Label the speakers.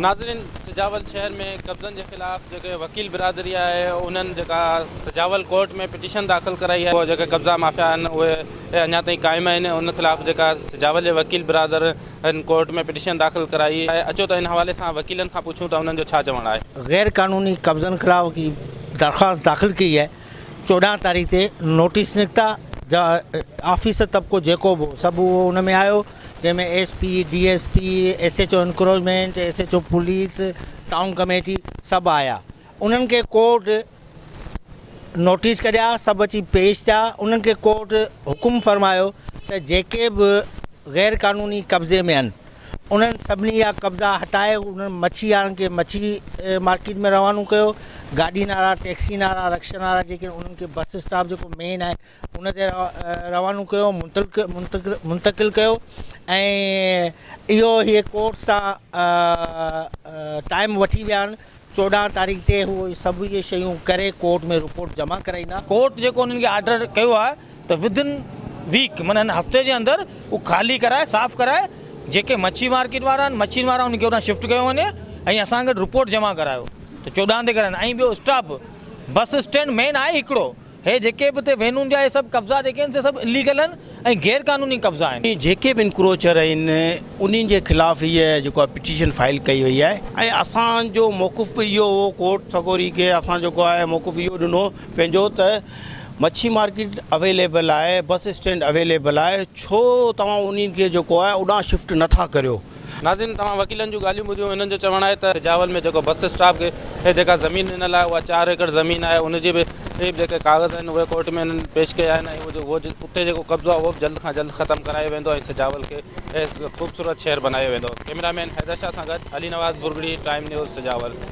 Speaker 1: ناظرين سجاول شهر ۾ قبضن جي خلاف جيڪي وڪيل برادري آهي انهن جيڪا سجاول ڪورٽ ۾ پٽيشن داخل ڪرائي آهي جيڪي قبضا مافيا آهن اهي اڃا تائين قائم آهن ان خلاف جيڪا سجاول جي وڪيل برادر هن ڪورٽ ۾ پٽيشن داخل ڪرائي آهي اچو ته ان حوالي سان وڪيلن کان پڇون ته انهن جو ڇا چوڻ آهي.
Speaker 2: غير قانوني قبضن خلاف ڪي درخواست داخل ڪئي آهي 14 تاريخ تي نوٽيس نڪتا جا آفيسر طبقو جيڪو به هو سڀ اهو ان ۾ آيو جنهن ۾ S P, D S P, S H O encroachment, S H O police, town committee سڀ آيا انهن کي ڪورٽ نوٽيس ڪڍيا سڀ اچي پيش ٿيا انهن کي ڪورٽ حڪم فرمايو ته جيڪي به غير قانوني قبضي ۾ آهن انهن سڀني جا قبضا هٽائي انهن مڇي وارن کي مڇي مارڪيٽ ۾ روانو ڪيو گاڏين وارا ٽيڪسين وارا رڪشن وارا جيڪي انهن کي بس اسٽاپ جيڪو مين آهي ان تي روانو ڪيو منتقل ڪيو ۽ اهو هي ڪورٽ سان ٽائيم وٺي ويا آهن 14 تاريخ تي هو سڀ اهي شيون ڪري ڪورٽ ۾ رپورٽ جمع ڪرائيندا.
Speaker 3: ڪورٽ جيڪو انهن کي آرڊر ڪيو آهي ته ود ان ويڪ معنيٰ هن هفتي جي اندر اهو خالي ڪرائي صاف ڪرائي جيڪي مڇي مارڪيٽ وارا آهن مڇين وارا انهن کي هوڏانهن شفٽ ڪيو وڃي ۽ اسان کي رپورٽ جمع ڪرايو ته 14 تي ڪرائيندا ۽ ٻيو اسٽاپ بس اسٽينڊ مين آهي هڪڙو هي جيڪي به هتي وينون جا هي سڀ قبضا جيڪي آهن سي سڀ اليگل آهن ۽ غير قانوني قبضا آهن.
Speaker 4: جيڪي به انڪروچر آهن انهن جي خلاف هيء جيڪو آهي پٽيشن فائل ڪئي وئي آهي ۽ اسان جو موقف به اهو هو ڪورٽ سڳوري کي اسان جيڪو آهي موقف اهو ڏنو پنهنجو ته مڇي مارڪيٽ اويليبل آهي بس اسٽينڊ اويليبل آهي ڇو توهان انهن کي جيڪو آهي اوڏانهن شفٽ نٿا ڪريو.
Speaker 1: ناظرين توهان وڪيلن جون ڳالهيون ٻڌيون انهن جو چوڻ آهي ته سجاول ۾ جيڪو بس اسٽاپ کي جيڪا زمين ڏنل آهي اها 4 ايڪڙ زمين آهي ان جي به جيڪي ڪاغذ آهن اهي ڪورٽ ۾ انهن پيش ڪيا آهن ۽ اهو اتي جيڪو قبضو آهي اهو به جلد کان جلد ختم ڪرايو ويندو ۽ سجاول کي خوبصورت شهر بنايو ويندو ڪئميرا مين حيدر شاهه سان گڏ علي نواز ڀرڳڙي ٽائيم نيوز سجاول.